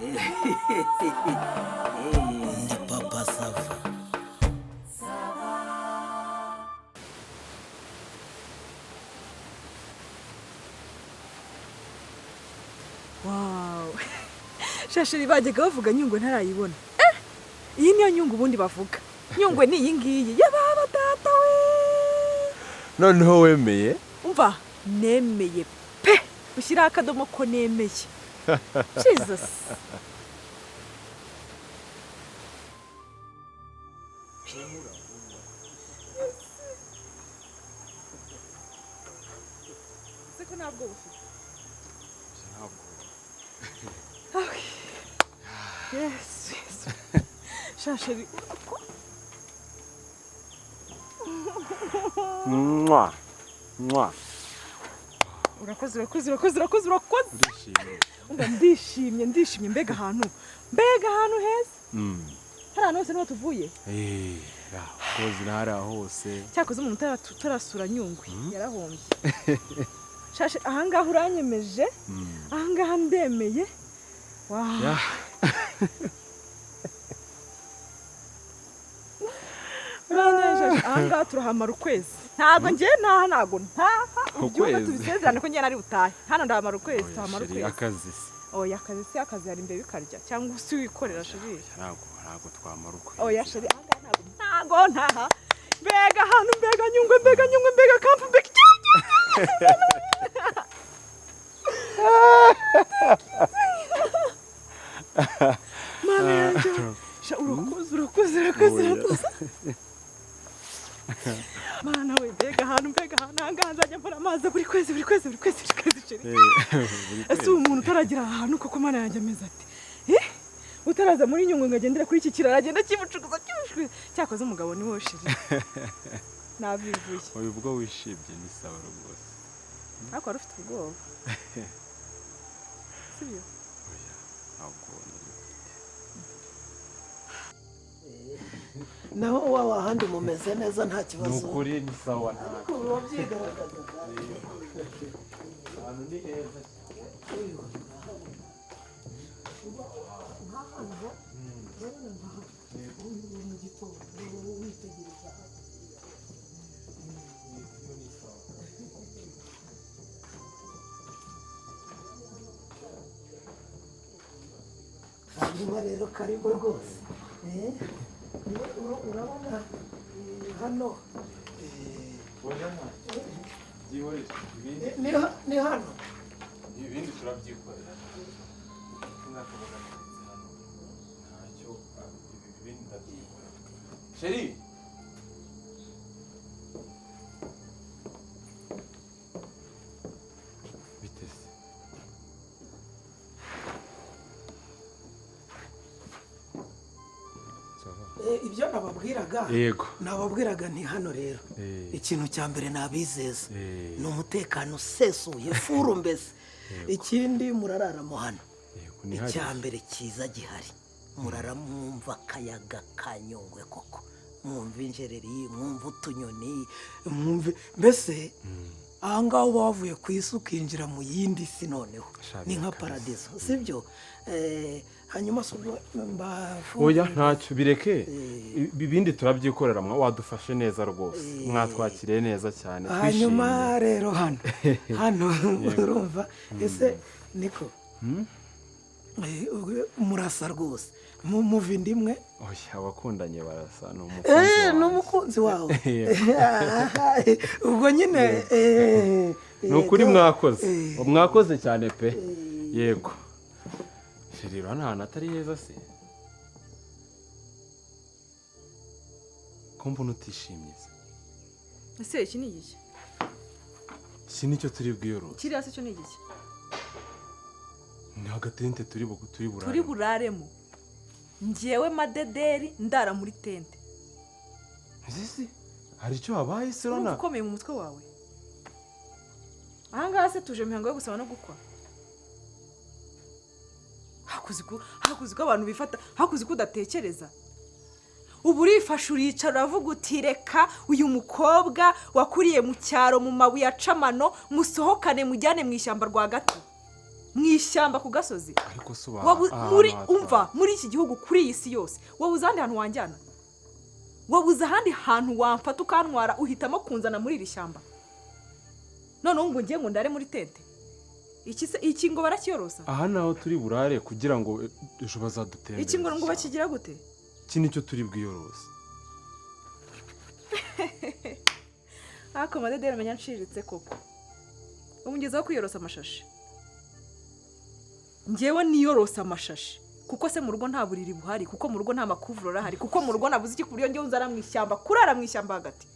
Ndi Papa Sava. Wow, shashiri, bajyaga bavuga Nyungwe ntarayibona. Iyi niyo Nyungwe ubundi bavuga. Nyungwe ni iyi ngiyi yababa data we. Noneho wemeye? Umva, nemeye pe, ushyiraho akadomo ko nemeye. Jesus! Ese ko ntabwo bufite? Yesu, Yesu! Shasheri. Mwa mwa. Urakoze, urakoze, urakoze, urakoze, urakoze. Ndishimye. Umva, ndishimye, ndishimye. Mbega ahantu, mbega ahantu heza! Hari ahantu hose niho tuvuye. Eh, kozi hariya hose. Cyakoze umuntu utarasura Nyungwe yarahombye. Shashe, ahangaha uranyemeje, ahangaha ndemeye. Wow. Uranyemeje, ahangaha turahamara ukwezi. Ntabwo ngiye ntaha, ntabwo ntaha ubyumve. Ukwezi? Tubisezerane ko ngiye nari butahe hano, ndahamara ukwezi, tuhamara Chéri, ukwezi. Akazi se? Oya, akazi se? Akazi hari imbere bikarya cyangwa se wikorera, chéri. Ntabwo twamara ukwezi. Oya chéri, ahangaha ntabwo ntaha. Mbega ahantu, mbega Nyungwe, mbega Nyungwe, mbega camp, mbega Mana yanjye! Sha, urakoze, urakoze, urakoze. Oya. Urakoze Mana we! Mbega ahantu, mbega ahantu! Ahangaha nzajya mbona amazi buri kwezi, buri kwezi, buri kwezi, buri kwezi, chéri. Buri Ese kwezi. ubu umuntu utaragera aha hantu koko, Mana yanjye, ameze ati eh? Utaraza muri Nyungwe ngo agendere kuri iki kiraro, agenda kimucukuza, kimucukuza. Cyakoze umugabo ni wowe, chéri, nabivuye. Oya, ubwo wishimye ni sawa rwose. Ariko wari ufite ubwoba, sibyo? Oya, ntabwo nari mfite. Naho waba ahandi mumeze neza, nta Ni kibazo? ukuri ni sawa, nta Ariko biba byigaragaza. Ahantu ni heza. Mu gitondo witegereza. Hanyuma rero karibu rwose. Urabona hano Byihorere ibindi. Ni hano. Ibindi turabyikorera. Mwakabaga ndetse hano ntacyo. Ibindi ndabyikorera, chéri. Bite se? Ibyo nababwiraga, nababwiraga nti hano rero ikintu cya mbere nabizeza ni umutekano usesuye, full mbese. Ikindi, murararamo hano. Yego, ni Icya hariya. mbere cyiza gihari, murara mwumva akayaga ka Nyungwe koko, mwumva injereri, mwumva utunyoni, mwumve mbese aha ngaha uba wavuye ku isi ukinjira mu yindi si noneho. Sha, Ni nka birakaze. paradizo, sibyo? Hanyuma se ubwo Oya, ntacyo, bireke. Ibindi turabyikorera. Mwa wadufashe neza rwose, mwatwakiriye neza cyane. Hanyuma Twishimye. rero hano urumva ese niko murasa rwose, muva inda imwe? Oya, abakundanye barasa. Ni umukunzi Ni wanjye. umukunzi wawe? Yego. Ubwo nyine Ni ukuri mwakoze. Mwakoze cyane pe. Yego chéri, urabona ahantu atari heza se, ko mbona utishimye se? Ese iki ni igiki? Iki nicyo turi bwiyorose. Kiriya se cyo ni igiki? Ni agatente turi burare. Turi buraremo? Ngewe Madederi ndara muri tente? Ese se hari icyo habaye se? Urumva Urabona ukomeye mu mutwe wawe. Ahangaha se tuje imihango yo gusaba no gukwa? Hakuzi ko abantu bifata, hakuzi ko udatekereza. Ubu urifashe, uricara, uravuga uti: "Reka uyu mukobwa wakuriye mu cyaro mu mabuye acamano musohokane, mujyane mu ishyamba rwagati." Mu ishyamba ku gasozi. Ariko se uba ahantu Muri hatwaye. Umva, muri iki gihugu, kuri iyi si yose, wabuze ahandi hantu wanjyana? Wabuze ahandi hantu wamfata ukantwara, uhitamo kunzana muri iri shyamba? Noneho ngo ngiye ngo ndare muri tente? Iki se, iki ngo barakiyorosa? Aha ni aho turi burare kugira ngo ejo bazadutembereze. Iki ngo bakigira gute? Iki nicyo turi bwiyorose. Ariko Madederi, menya nciriritse koko. Ubu ngezeho kwiyorosa amashashi. Ngewe niyorosa amashashi kuko se mu rugo nta buriri buhari, kuko mu rugo nta makuvurori ahari, kuko mu rugo nabuze iki, ku buryo ngewe nzara mu ishyamba, kurara mu ishyamba hagati?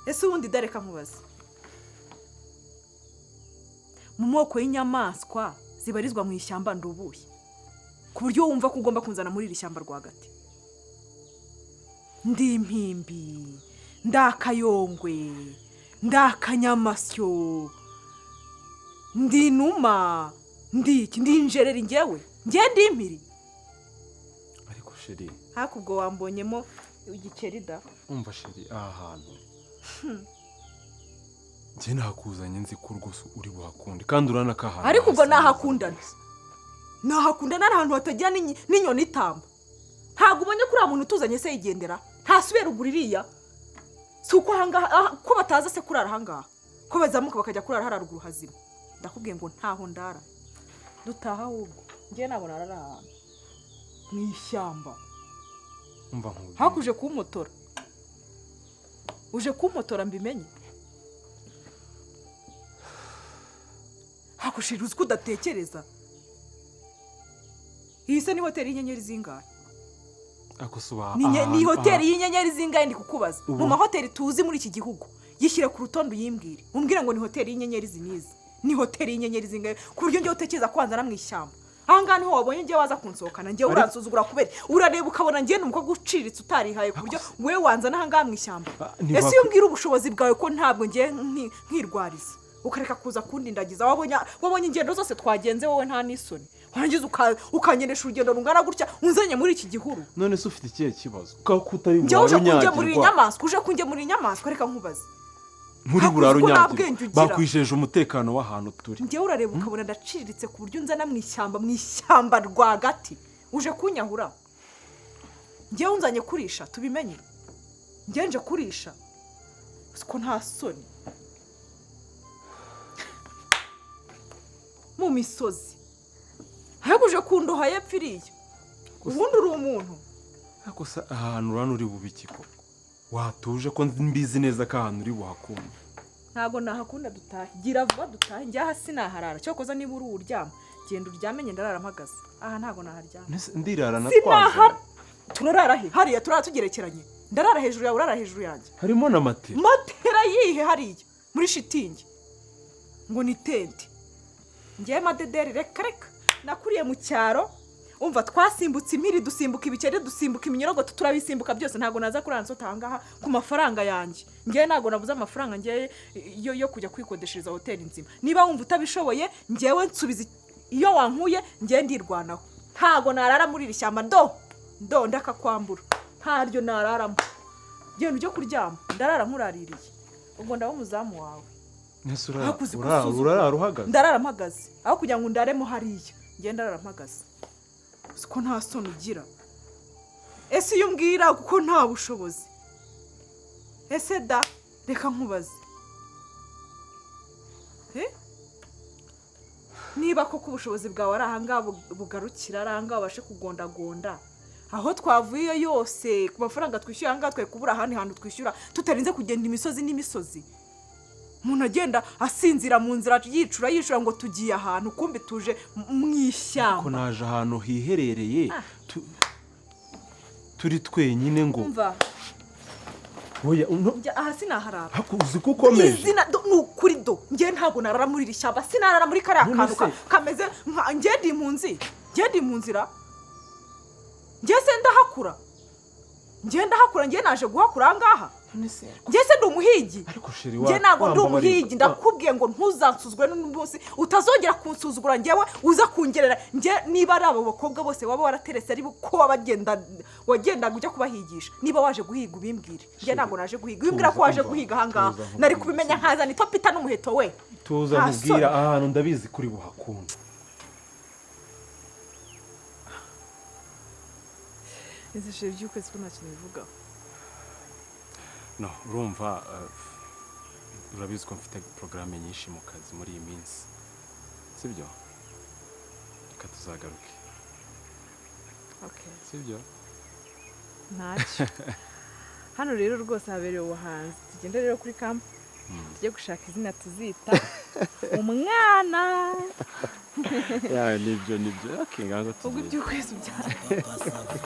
Ese ubundi dareka nkubaze, mu moko y'inyamaswa zibarizwa mu ishyamba ndubuye ku buryo wumva ko ugomba kunzana muri iri shyamba rwagati? Ndi impimbi, ndakayongwe, ndakanyamasyo, ndi inuma, ndi iki, ndi injereri? Ngewe ngewe ndi impiri? Ariko chérie. Ariko ubwo wambonyemo igikeri da. Umva chérie, aha hantu njye nakuzanye nzi ko rwose uri buhakunde, kandi urabona ko ahantu Ariko ubwo hasa neza nahakundana. rwose. Nahakundana ari ahantu hatagira n'inyoni itamba? Ntabwo ubonye ko uriya muntu utuzanye se yigendera, ntasubira ruguru iriya? Si uko ahangaha ko bataza se kurara ahangaha, ko bazamuka bakajya kurara hariya ruguru hazima? Ndakubwiye ngo ntaho ndara. Dutaha ahubwo. Njyewe ntabwo narara ahantu mu ishyamba. Umva nkubwire. Hakuje kumpotora, uje kumpotora mbimenye. Hakushira, uzi ko udatekereza? Iyi se ni hoteli y'inyenyeri zingahe? Ariko se uba Ni hoteli y'inyenyeri zingahe ndi kukubaza? Mu mahoteli tuzi muri iki gihugu, yishyire ku rutonde uyimbwire, umbwire ngo ni hoteli y'inyenyeri zinizi, ni hoteli y'inyenyeri zingahe ku buryo ngewe utekereza ko wanzana mu ishyamba? Ahangaha niho wabonye ngewe waza kunsohokana? Ngewe uransuzugura kubera urareba ukabona ngewe ni umukobwa uciriritse utarihaye, ku buryo wowe wanzana ahangaha mu ishyamba? Ese iyo umbwira ubushobozi bwawe, ko ntabwo ngewe nkirwariza, ukareka kuza kundindagiza? Wabonye ingendo zose twagenze, wowe nta n'isoni, warangiza ukangenesha urugendo rungana gutya unzanye muri iki gihuru? None se ufite ikihe kibazo ko utari Njyewe burare uje kungemurira unyagirwa? inyamaswa, uje kungemurira inyamaswa. Reka nkubaze. Nturi Hakuzi burare ko nta unyagirwa. bwenge ugira. Bakwijeje umutekano w'ahantu turi. Njyewe urareba ukabona ndaciriritse ku buryo unzana mu ishyamba, mu ishyamba rwagati, uje kunyahura? Njyewe unzanye kurisha, tubimenye. Njyewe nje kurisha? Ko nta soni, mu misozi, ahubwo uje kundoha yepfo iriya. Ubundi uri umuntu? Ariko se ahantu urabona uri bube iki koko? Watuje ko mbizi neza ko ahantu uri buhakunde. Ntabwo nahakunda. Dutahe, gira vuba dutahe. Njye aha sinaharara. Cyokoza niba uri uryama, genda uryame, ngenda ndarara mpagaze. Aha ntabwo naharyama. Nese ndirara na Sinahara. twazanye? Turarara he hariya? Turara tugerekeranye? Ndarara hejuru yawe, urara hejuru yanjye? Harimo na matera. Matera yihe hariya muri shitingi ngo ni tente? Ngewe Madederi, reka reka. Nakuriye mu cyaro. Umva, twasimbutse impiri, dusimbuka ibikeri, dusimbuka iminyorogoto, turabisimbuka byose. Ntabwo naza kurara nsota ahangaha ku mafaranga yanjye. Ngewe ntabwo nabuze amafaranga ngewe yo kujya kwikodeshereza hoteli nzima. Niba wumva utabishoboye, ngewe nsubiza iyo wankuye. Ngewe ndirwanaho. Ntabwo narara muri iri shyamba. Ndo ndo ndakakwambura, ntaryo nararamo. Genda ujye kuryama, ndarara nkuraririye. Ubwo ndaba umuzamu wawe. Nese Hakuzi gusuzugura. urarara uhagaze? Ndarara mpagaze aho kugira ngo ndaremo hariya. Ngenda ndarara mpagaze. Ko nta soni ugira? Ese iyo umbwira kuko nta bushobozi? Ese da, reka nkubaze. Eh? Niba koko ubushobozi bwawe ari ahangaha bugarukira, ari ahangaha ubashe kugondagonda, aho twavuye yose ku mafaranga twishyuye ahangaha, twari kubura ahandi hantu twishyura tutarinze kugenda imisozi n'imisozi, umuntu agenda asinzira mu nzira, yicura yicura ngo tugiye ahantu, kumbi tuje mu Ko ishyamba. naje ahantu hiherereye, turi twenyine ngo Umva. Oya, Njya aha sinaharara. Haku, uzi ko ukomeje. Izina do, ni ukuri do, njye ntabwo narara muri iri shyamba. Sinarara muri kariya None kantu se? kameze nka njye ndi impunzi, njye ndi mu nzira. Njye se ndahakura? Njye ndahakura? Njye naje guhakura aha ngaha? None se ariko Njye se ndi umuhigi? Ariko chéri, Njye ntabwo ndi wambabariye. umuhigi. Ndakubwiye ngo ntuzansuzugure n'umunsi, utazongera kunsuzugura. Njyewe uza kungerera njye, niba ari abo bakobwa bose waba waraterese, ari ko wabagenda wagendaga ujya kubahigisha, niba waje guhiga ubimbwire. Njye ntabwo naje guhiga. Wimbwira ko Tuza, waje umva, guhiga ahangaha, tuza nkubwire. nari kubimenya nkazana itopita n'umuheto we. Tuza Nta nkubwira. soni. Ahantu ndabizi kuri buhakunde. Izi chéri, by'ukwezi ko nta kintu bivugaho? No urumva, urabizi ko mfite porogaramu nyinshi mu kazi muri iyi minsi, sibyo? Reka tuzagaruke. Okay. Sibyo? Ntacyo. Hano rero rwose habereye ubuhanzi. Tugende rero kuri camp, tujye gushaka izina tuzita umwana. Ya, nibyo, nibyo. Okay, ngaho Ubwo tugende. iby'ukwezi bya Papa Sava.